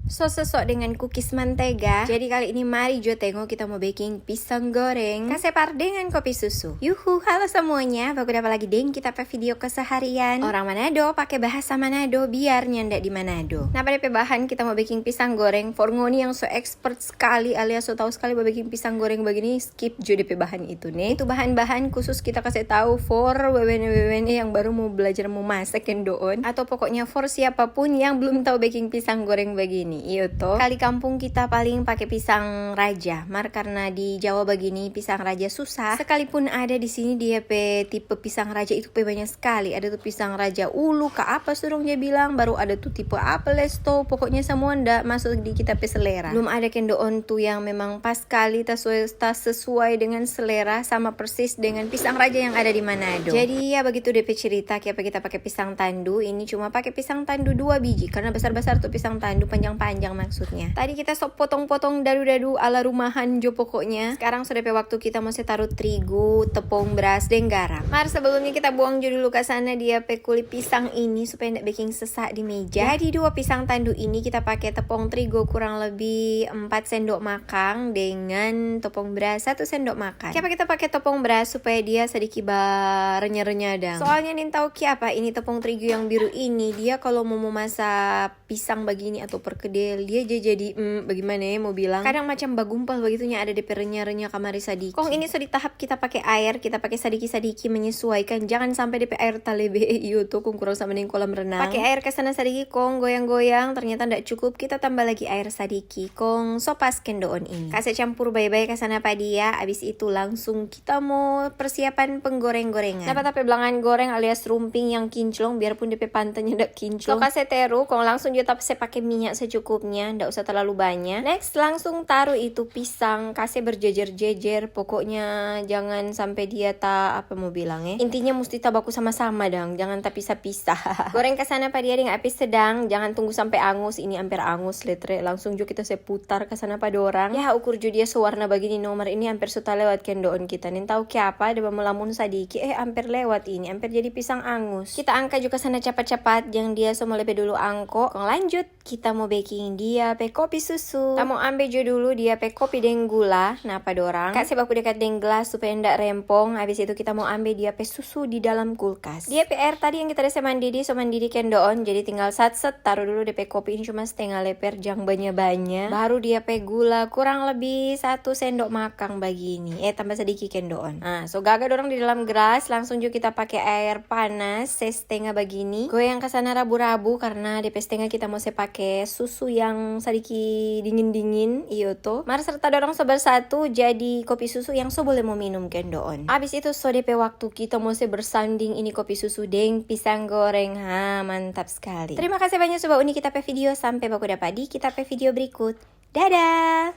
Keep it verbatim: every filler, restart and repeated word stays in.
So sosok dengan kukis mantega. Jadi kali ini mari jo tengo kita mo beking pisang goreng. Kase par dengan kopi susu. Yuhu, halo semuanya. Baku dapa lagi deng kita pe video keseharian. Orang Manado pake bahasa Manado biar nyanda di Manado. Napa depe bahan kita mo beking pisang goreng? For ngoni yang so expert skali alias so tau skali babeking pisang goreng bagini, skip jo depe bahan itu ne. Itu bahan-bahan khusus kita kase tau for wewene-wewene yang baru mo belajar mo masak kendoon, atau pokoknya for siapapun yang belum tau beking pisang goreng bagini, iyo to. Kali kampung kita paling pake pisang raja, mar karna di Jawa bagini pisang raja susah. Sekalipun ada di sini dia pe tipe pisang raja itu pe banyak skali. Ada tu pisang raja ulu ka apa su dong ja bilang, baru ada tu tipe apa les to. Pokoknya samua nda maso di kita pe selera. Belum ada kendoon tu yang memang pas skali ta sue-, ta sesuai dengan selera sama persis dengan pisang raja yang ada di Manado. Jadi ya begitu depe cerita, kiapa kita pake pisang tandu. Ini cuma pake pisang tandu dua biji karna besar-besar tu pisang tandu, panjang-panjang maksudnya. Tadi kita so potong-potong dadu-dadu ala rumahan jo pokoknya. Sekarang so depe waktu kita mo se taru trigu, tepung bras, deng garam. Mar sebelumnya kita buang jo dulu ka sana dia pe kulit pisang ini supaya nda beking sesak di meja. Jadi dua pisang tandu ini kita pake tepung trigu kurang lebih empat sendok makang dengan tepung bras satu sendok makan. Kiapa kita pake tepung bras? Supaya dia sadiki ba renya-renya dang. Soalnya nin tau kiapa ini tepung trigu yang biru ini, dia kalo mo memasak pisang bagini atau perkedel, dia ja jadi, mm, bagimana ya mo bilang, kadang macam bagumpal bagitunya, ada depe renya-renya kamari sadiki. Kong ini so di tahap kita pake aer, kita pake sadiki-sadiki menyesuaikan, jangan sampe depe aer talebe, iyo to, kong kurang sama deng kolam renang. Pake aer ka sana sadiki kong goyang-goyang, ternyata nda cukup, kita tambah lagi aer sadiki kong so pas kendoon ini. Kase campur bae-bae ka sana pa dia, abis itu langsung kita mo persiapan penggoreng-gorengan. Napa ta pe blangan goreng alias rumping yang kinclong, biarpun depe pantenya nda kinclong. So kase teru, kong langsung jo ta se pake minyak secukupnya, nda usah terlalu banya. Next, langsung taru itu pisang, kase berjejer-jejer, pokoknya jangan sampe dia ta, apa mo bilang eh. Intinya musti ta baku sama-sama dang, jangan ta pisa-pisa. Goreng ka sana pa dia deng api sedang, jangan tunggu sampe angus, ini amper angus, letre. Langsung jo kita se putar ka sana pa dorang. Ya, ukur jo dia so warna bagini no, mar ini amper so talewat kendoon kita. Nin tau kiapa, ada bamelamun sadiki, eh, amper lewat ini, amper jadi pisang angus. Kita angka jo ka sana capat-capat, yang dia so mo lepe dulu angko. Kong lanjut, kita mo beking dia pe kopi susu. Ta mo ambe jo dulu dia pe kopi deng gula, napa dorang. Kase baku dekat deng gelas supaya nda rempong. Abis itu kita mo ambe dia pe susu di dalam kulkas. Dia pe aer tadi yang kita da se mandidi, so mandidi kendoon, jadi tinggal sat-set, taru dulu depe kopi ini cuma stenga leper, jang banya-banya. Baru dia pe gula kurang lebih satu sendok makang bagini. Eh, tambah sadiki kendoon. Ah, so gaga dorang di dalam gelas, langsung jo kita pake aer panas, se stenga bagini. Goyang ka sana rabu-rabu, karna depe stenga kita mo se pake susu yang sadiki dingin-dingin, iyo to. Mar serta dorang so bersatu, jadi kopi susu yang so bole mo minum kendoon. Abis itu so depe waktu kita mo se bersanding ini kopi susu deng pisang goreng. Ha, mantap skali. Terima kasih banyak so bauni kita pe video. Sampe baku dapa di kita pe video berikut. Dadah!